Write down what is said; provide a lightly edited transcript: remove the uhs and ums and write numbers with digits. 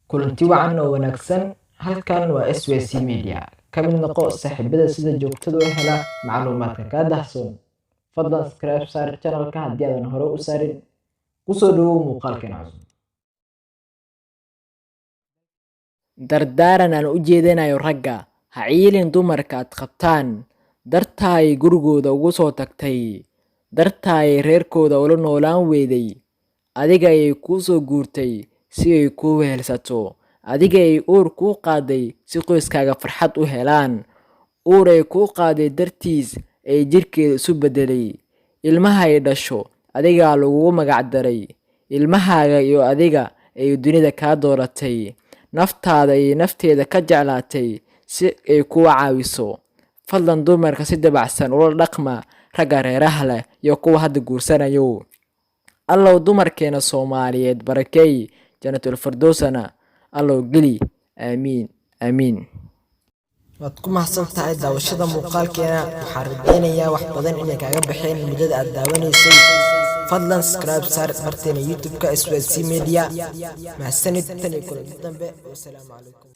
Kulanti wacan oo wanaagsan. Halkan waa SYC Media. Ka mid noqo saaxiibada sida joogtada u hela macluumaadka kaa dahsoon. Fadlan subscribe saar channelka haddii aadan hore u saarin. Kusoo dhawow muuqaalkeena cusub. Dardaaran aan u jeedinayo ragga: ha ciilin dumarka aad qabtaan. Dartaay gurigooda ugu soo tagtay, dartaay reerkooda ula noolaan weyday. Adiga ayay kuu soo guurtay si ay kuu wehelsato. Adiga ay uur kuu qaaday si qoyskaaga farxad u helaan. Uur ay kuu qaaday dartiis ay jirkeeda isu beddelay. Ilmaha ay dhasho adigaa lagugu magac daray. Ilmahaaga iyo adiga ay dunida kaa dooratay. Naftaada ay nafteeda ka jeclaatay si ay kuu caawiso. Fadlan dumarka si dabacsan ula dhaqma, ragga reeraha leh iyo kuwa hadda guursanayo. Allow dumarkeena Soomaaliyeed barakeey, Jannatul Firdowsana Allow geli. Aamiin, aamiin. Waad ku mahadsan tahay daawashada muuqaalkeena. Waxaan rajaynayaa wax badan inay kaaga baxeen muddada aad daawanaysay. Fadlan subscribe saar barteena YouTube-ka SYC Media. Mahadsanid, tan iyo kulanti dambe. Wasalaamu calaykum.